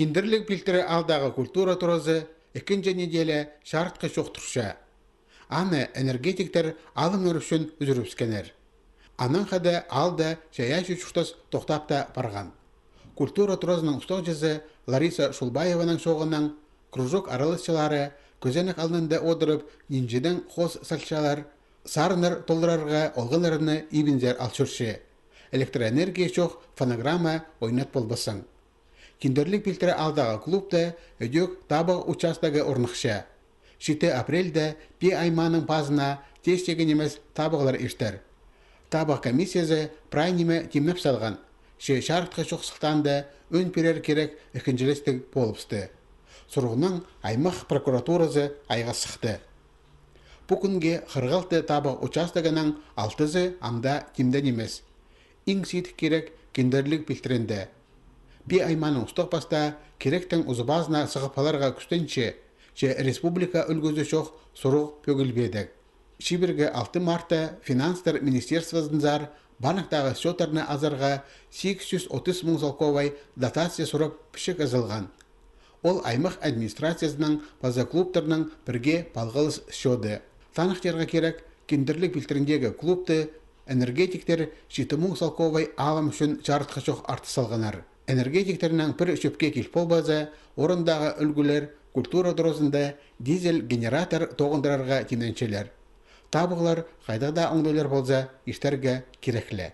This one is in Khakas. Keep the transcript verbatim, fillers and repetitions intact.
Киндірліг пилтірі аалдағы культура туразы ікінҷі неделя чарытхы чох турча. Аны энергетиктер алымнар ӱчӱн ӱзӱрібіскеннер. Анаң хада аалда чайаачы чуртас тохтап та парған. Культура туразының устағҷызы Лариса Шулбаеваның чооғынаң кружок араласчылары кӧзенек алнында одырып, нинҷедең хоос салчалар, сарыннар толдырарға олғаннарны ибінзер ал чӧрче. Электроэнергия чох фонограмма ойнат полбассың. Киндірліг пилтірі аалдағы клубта ідӧк табығ участогы орныхча. Читі апрельде пее аймааның пазына тестегі нимес табығлар иртер. Табығ комиссиязы прай ниме тимнеп салған, че чарытхы чох сылтаанда ӧӧн пирер кирек ікінҷілестіг полыбысты. Сурығнаң аймах прокуратуразы айғас сыхты. Пу кӱнге хырых алты табығ участогының алтызы амда тимде нимес. Иң сидік кирек киндірліг пилтірінде. Пее аймааның устағ пастаа киректің узы-пазына сығып аларға кӱстенче, че республика ӱлгӱзі чох сурығ пӧгілбеедек. Чибіргі алты мартта финанстар министерствозынзар банктағы счёттарны азарға сигіс чӱс отыс муң салковай дотация сурап пічік ызылған. Ол аймах администрациязынаң паза клубтарнаң пірге палғалыс счёды. Таныхтирға кирек, киндірліг пилтіріндегі клубты энергетиктер читі муң салковай алым ӱчӱн чарытхы чох артыс салғаннар. Энергетиктернең пір чӧпке кил полбаза, орындағы ӱлгӱлер культура туразында дизель генератор тоғындырарға тимненчелер. Табығлар хайдағ даа оңдайлар полза иртерге кирек ле.